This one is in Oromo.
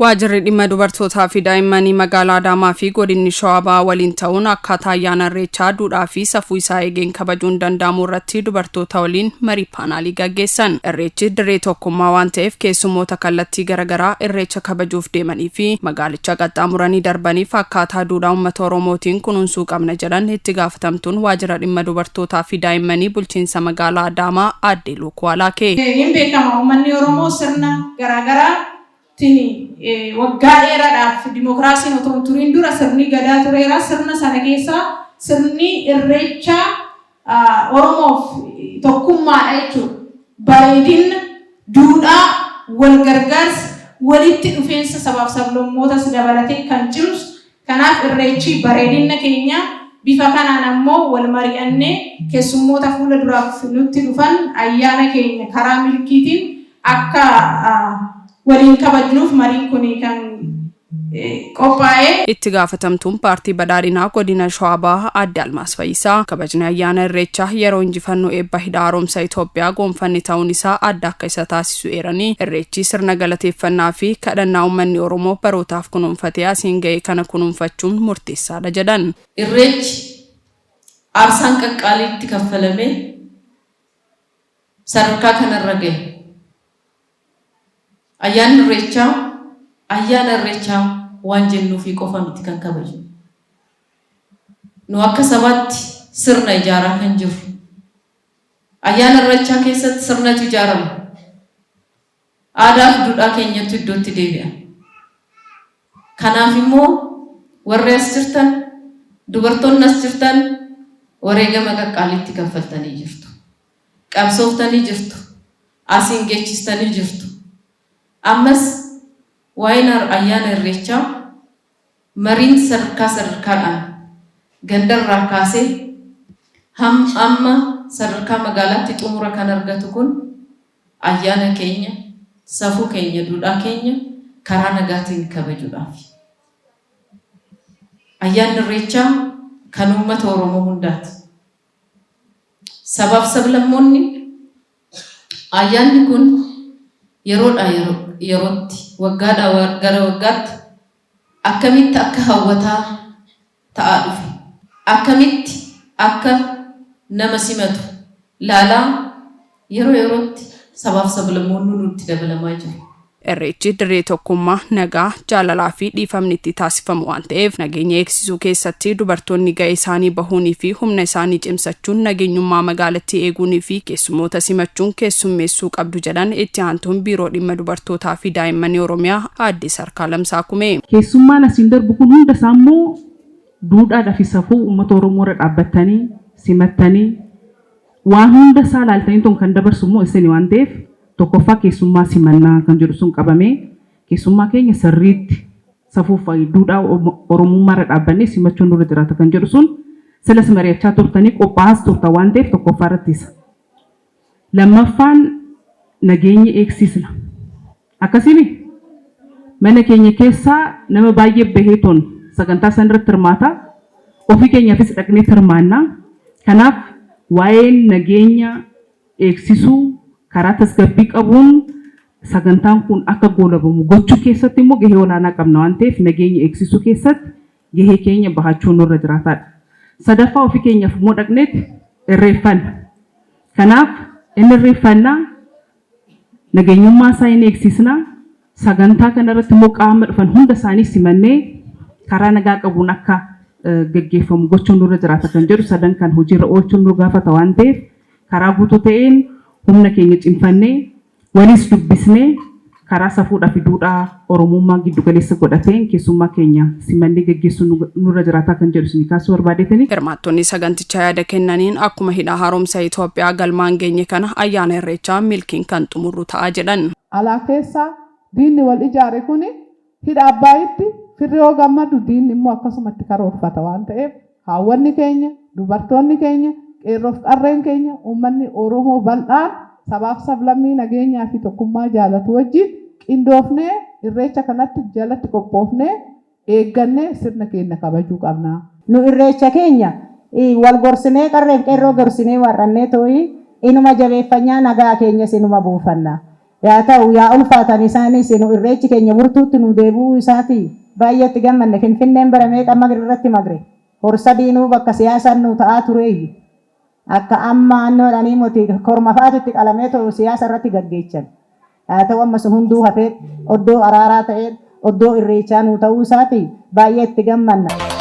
Waajirri dhimma dubartootaa fi daa'immanii magaalaa Adaamaa fi godinni Shawaa Bahaa waliin ta'uun akkaataa ayyaana Irreechaa duudhaa fi safuu isaa eegeen kabajuun danda'amu irratti dubartoota waliin marii paanaalii gaggeessan. Irreechi dirree tokkummaa waan ta'eef keessummoota kallattii garagaraa Irreecha kabajuuf deemanii fi magaalicha qaxxaamuranii darbaniif akkaataa duudhaa uummata Oromootiin kunuunsuu qabna jedhan itti gaafatamtuun waajjira dhimma dubartootaa fi daa'immanii bulchiinsa magaalaa Adaamaa aadde Luukuu Alaakee. Hin beekama uummanni Oromoo sirna garaagaraa tiin waggaa dheeraadhaaf dimokiraasiin otoo hin turiin dura sirni Gadaa tureera. Sirna sana keessaa sirni Irreechaa Oromoof tokkummaadha jechuudha. Bareedinna, duudhaa, wal gargaarsa, walitti dhufeensa sabaaf sablammootas dabalatee kan cimsu. Kanaaf Irreechi bareedinna keenya. Bifa kanaan ammoo wal mari'annee keessummoota fuula duraaf nutti dhufan ayyaana keenya karaa milkiitiin akka waliin kabajnuuf mariin kun kan qophaa'e. Itti gaafatamtuun Paartii Badhaadhinaa Godina Shawaa Bahaa Aadde Almaaz Fayyisaa, kabajni ayyaana Irreechaa yeroo injifannoo eebba Hidha Haaromsa Itoophiyaa goonfanne ta'uun isaa adda akka isa taasisu eeranii, Irreechi sirna galateeffannaa fi kadhannaa uummanni Oromoo barootaaf kunuunfatee asiin ga'e kana kunuunfachuun murteessaadha jedhan. Irreechi aarsaan qaqqaalii itti kaffalamee sadarkaa kanarra gahe. Ayyaanni Irreechaa ayyaana Irreechaa waan jennuufii qofa miti kan kabajnu. Nu akka sabaatti sirna ijaaraa kan jirru. Ayyaana Irreechaa keessatti sirnatu ijaarama. Aadaaf duudhaa keenyatu iddootti deebi'a. Kanaaf immoo warri as jirtan, dubartoonni as jirtan wareegama qaqqaalii itti kaffaltanii jirtu. Qabsooftanii jirtu. Asiin geechistanii jirtu. Ammas waa'een ayyaana Irreechaa mariin sadarkaa sadarkaadhaan gandarraa kaasee amma sadarkaa magaalaatti xumura kan argatu kun ayyaana keenya, safuu keenya, duudhaa keenya karaa nagaatiin kabajuudhaafi. Ayyaanni Irreechaa kan uummata Oromoo hundaati. Sabaaf sablammoonni ayyaanni kun yeroodhaa yerootti, waggaadhaa gara waggaatti akkamitti akka hawwataa ta'aa dhufe, akkamitti akka nama simatu laalaa yeroo yerootti sabaaf sablammoonni nutti dabalamaa jiru. Irreechi dirree tokkummaa, nagaa, jaalalaa fi dhiifamni itti taasifamu waan ta'eef nageenya eegsisuu keessatti dubartoonni ga'ee isaanii bahuunii fi humna isaanii cimsachuun nageenyummaa magaalattii eeguunii fi keessummoota simachuun keessummeessuu qabdu jedhan itti aantuun Biiroo Dhimma Dubartootaa fi Daa'immanii Oromiyaa Aadde Sarkaalam Saakumee. Keessummaan asiin darbu kun hunda isaa immoo duudhaadhaa fi safuu uummata Oromoo irra dhaabbattanii simattanii waan hunda isaa ilaaltanii tun kan dabarsu immoo isini waan ta'eef tokkoffaa keessummaa simannaa kan jedhu sun qabamee keessummaa keenya sirriitti safuu fi duudhaa Oromummaa irra dhaabbannee simachuun nurra jiraata kan jedhu sun silas mari'achaa turtanii qophaa'aas turtan waan ta'eef tokkoffaa irratti isa. Lammaffaan nageenya eegsisna. Akkasiimi? Mana keenya keessaa nama baay'ee bahee toon sagantaa san irratti hirmaata. Ofii keenyaafis dhaqnee hirmaanna. Kanaaf waa'een nageenya eegsisuu karaa tasgabbii qabuun sagantaan kun akka goolabamu gochuu keessatti immoo gahee olaanaa qabna waan ta'eef nageenya eegsisuu keessatti gahee keenya bahachuun nurra jiraataadha. Sadaffaa ofii keenyaaf immoo dhaqneet irreeffanna. Kanaaf inni irreeffannaa nageenyummaa isaa hin eegsisna. Sagantaa kana irratti immoo qaama dhufan hunda isaanii simannee karaa nagaa qabuun akka gaggeeffamu gochuun nurra jiraata kan jedhu sadan kan hojiirra oolchuun nu gaafata waan ta'eef karaa guutuu ta'een humna keenya cimfannee waliis dubbisnee karaa safuudhaa fi duudhaa Oromummaa giddu galeessa godhateen keessummaa keenya simannee gaggeessuun nurra jiraataa kan jedhu isinii kaasuu barbaadeetini. Hirmaattonni sagantichaa yaada kennaniin akkuma hidha haaromsa Itoophiyaa galmaan geenye kana ayyaana Irreechaa milkiin kan xumurru ta'a jedhan. Alaa keessaa diinni wal ijaare kuni hidha Abbaayitti firri yoo gammadu diinni immoo akkasumatti karoorfata waan ta'eef haawwanni keenya, dubartoonni keenya, qeerroof qarreen keenya, uummanni Oromoo bal'aan sabaaf sablammii nageenyaa fi tokkummaa jaalatu wajjin qindoofnee Irreecha kanatti jalatti qophoofnee eeggannee sirna keenya kabajuu qabna. Nu Irreecha keenya Wal gorsinee, qarreef qeerroo gorsinee warrannee tooyi inuma jabeeffanyaa, nagaa keenyas inuma buufanna. Yaa ta'u, yaa ulfaatan isaanis, nu irreechi keenya murtuutti nu deebi'uu isaati baay'ee itti gammanne. Finfinneen bara meeqa magri irratti magre, Horsadiinuu bakka siyaasaan nu ta'aa tureeyyu. Akka amma annoodhanii moti korma fa'aatu itti qalamee ta'u siyaasa irratti gaggeechan. Haa ta'u, amma sun hunduu hafee oddoo araaraa ta'ee oddoo irreechaa nu ta'uu isaati baay'ee itti gammanna.